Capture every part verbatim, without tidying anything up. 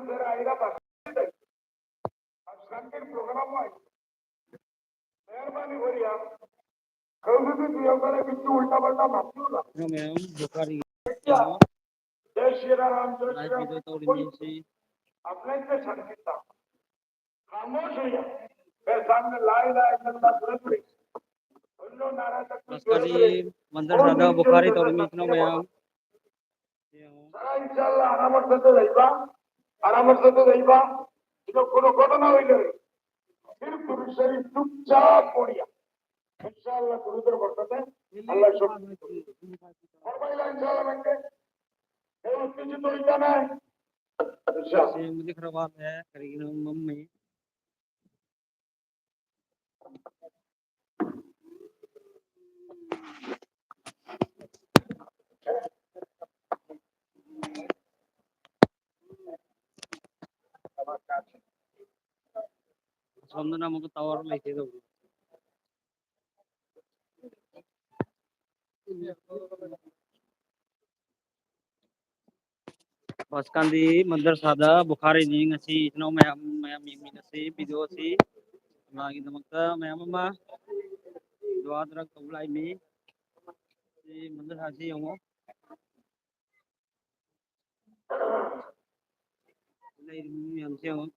जरा आईला पाठवते. आज सांगेल प्रोग्राम आहे. मेहरबानी करूया. कधी ती देवताला किती उलटा पलटा मागतो ना. Ma'am, Bukhari. जय श्रीराम, जय श्रीराम. आपल्याकडे सांगितलं. खामोश होऊया. त्या सामने लाई लाई करता पुरत नाही. म्हणलो नारायण. Bukhari, मंदिर सादा, Bukhari, तौर में इतना बयान. Sara inshallah aramor sathe jaiba, aramor sathe jaiba. Ito kono ghotona hoile, sirf Durud Sharif chupchap poriya. Inshallah, Durud er borkote Allah shokti dibo. Hormaila inshallah, mangke. Ei uttejitu hoita nai. Inshallah. Mujhe kharaab hai, kari na mamme. Sonde na moko tower maite do. Baskandi Mandar Sada Bukhari ni ngasi itinau mayam mayam mimi nasi video si. Lagi namakta mayam ma dua drag kabulai mi si Mandar Hasi yongo. Bulai mi yam si yongo.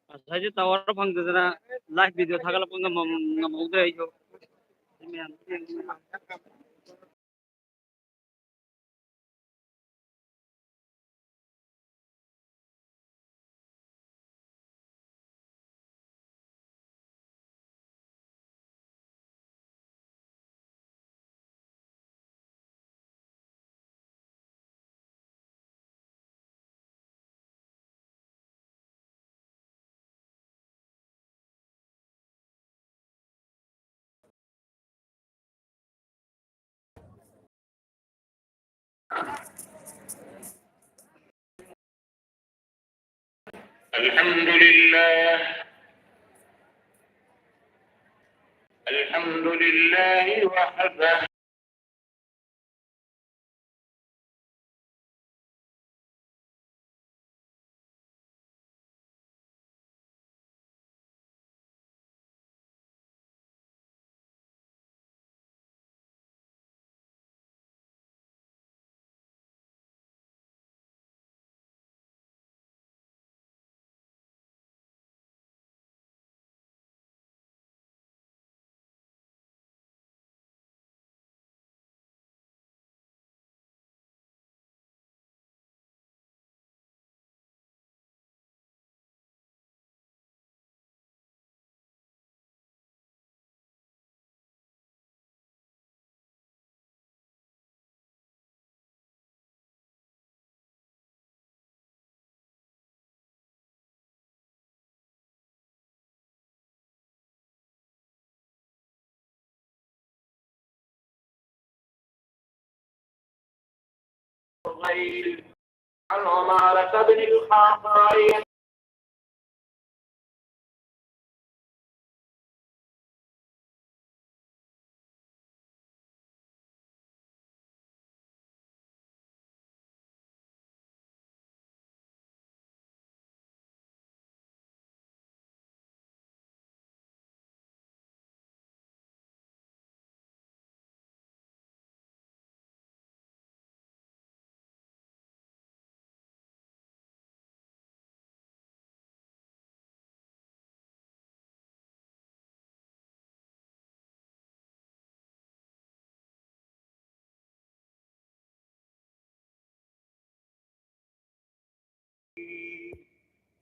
ꯉꯁꯥꯏꯁꯦ ꯇꯋꯥꯔ ꯐꯪꯗꯗꯅ live video ꯊꯥꯒꯠꯂꯛꯄ ꯉꯝꯃꯝ-, ꯉꯝꯍꯧꯗ꯭ꯔꯦ ꯑꯩꯁꯨ꯫ ꯁꯤ ꯃꯌꯥꯝꯁꯤ ꯌꯦꯡꯕ ꯅꯨꯡꯉꯥꯏ꯫ الحمد لله. الحمد لله وحده.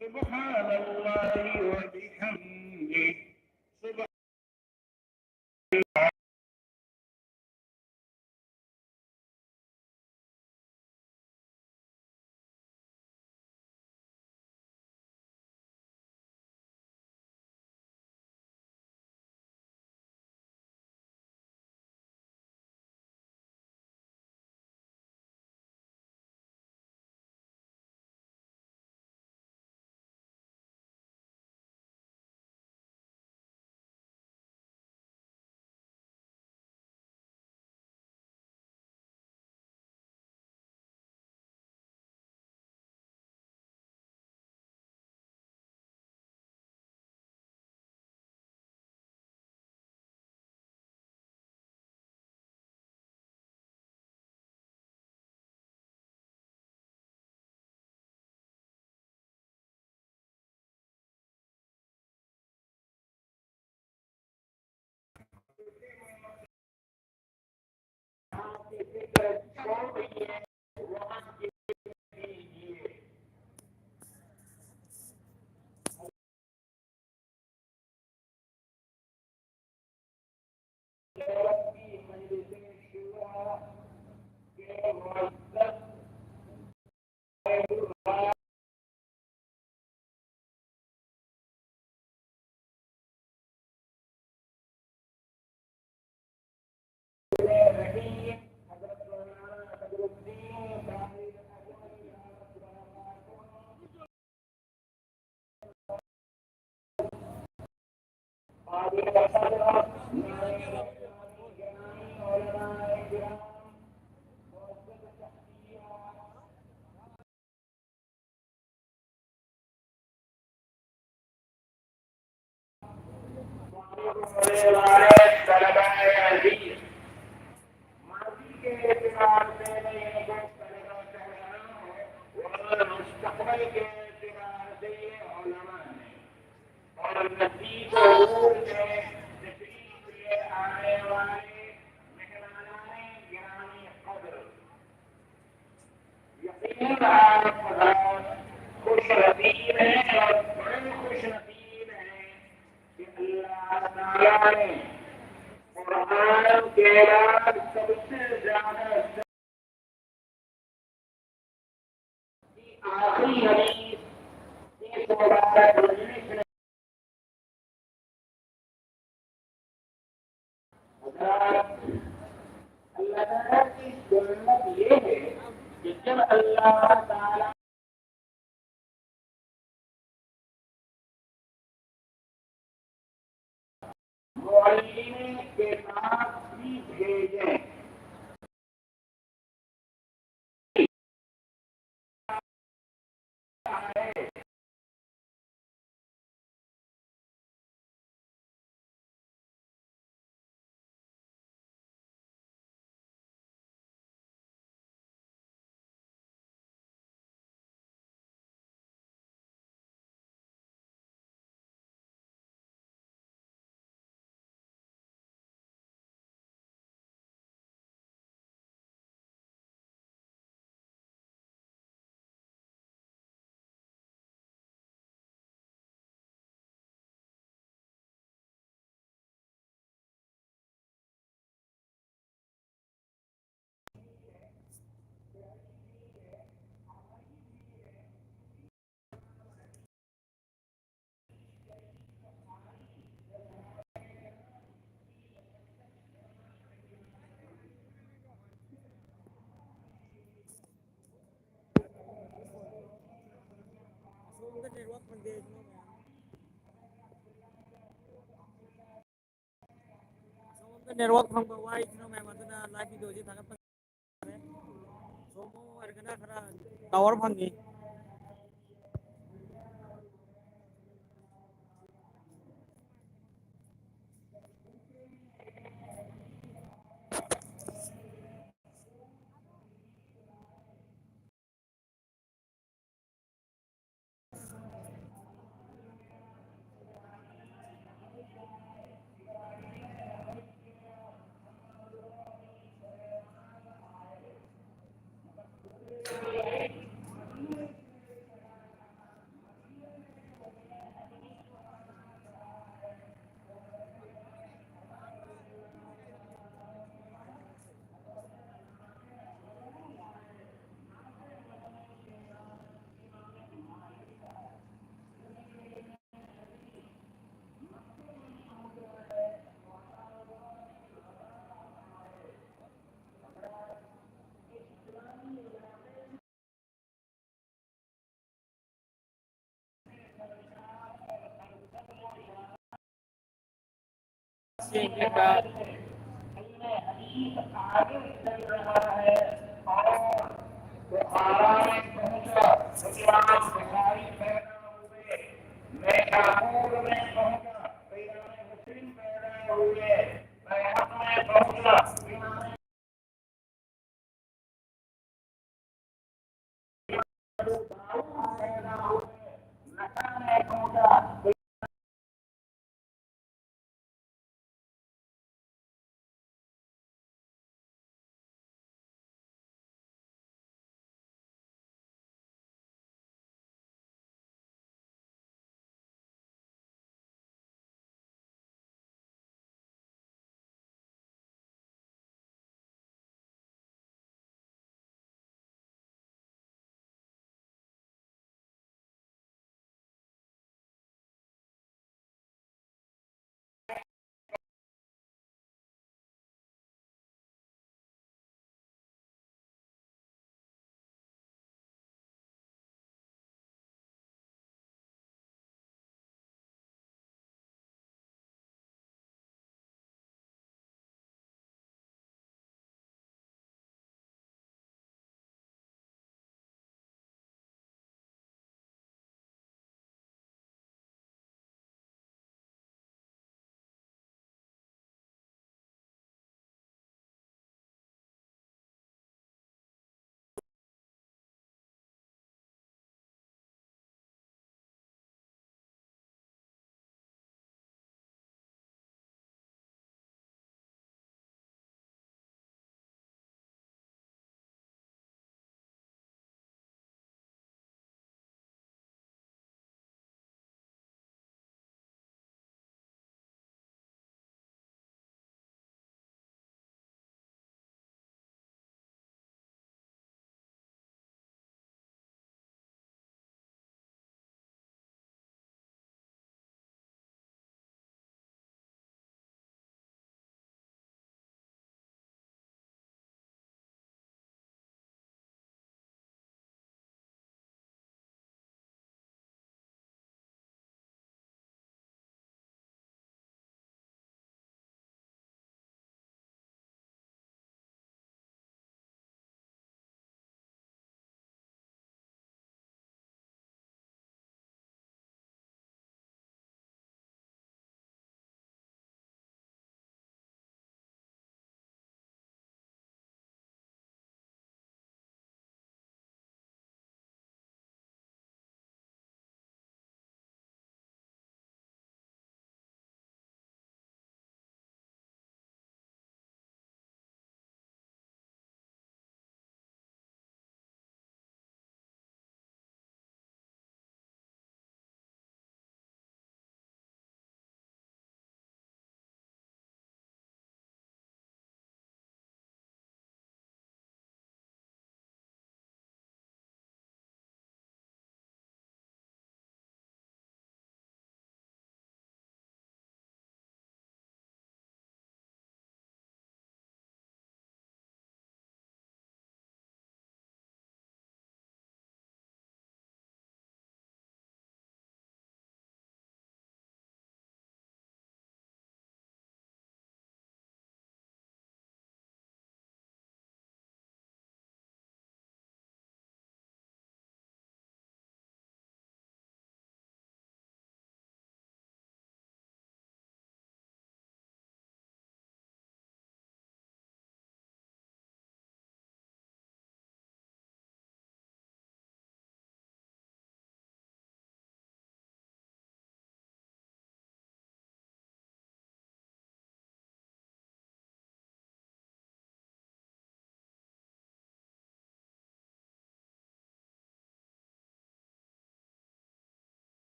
سبحان الله وبحمده. سبحان مستقبل کے اعتبار سے یہ علماء نے اور مزید حضور کے تشریف لے آنے والے مہمانان گرامی قدر، یقیناً آپ حضرات नसीब हैं और बड़े खुश नसीब हैं कि अल्लाह ताला ने कुरान के बाद सबसे ज्यादा की आखिरी हदीस इस मुबारक मजलिस में हजरात, अल्लाह ताला की सुन्नत ये है कि जब अल्लाह ताला मुअल्लिम के पास भी भेजें। ꯅꯦꯠꯋꯥꯛ ꯐꯪꯕ ꯋꯥꯏ, ꯏꯆꯤꯟ ꯏꯅꯥꯎ ꯃꯌꯥꯝ ꯑꯗꯨꯅ ꯂꯥꯏꯚ ꯚꯤꯗꯤꯑꯣꯁꯤ ꯊꯥꯒꯠꯄ ꯁꯣꯝ ꯑꯣꯏꯔꯒꯅ ꯈꯔ ꯇꯥꯋꯔ ꯐꯪꯉꯤ꯫ के बाद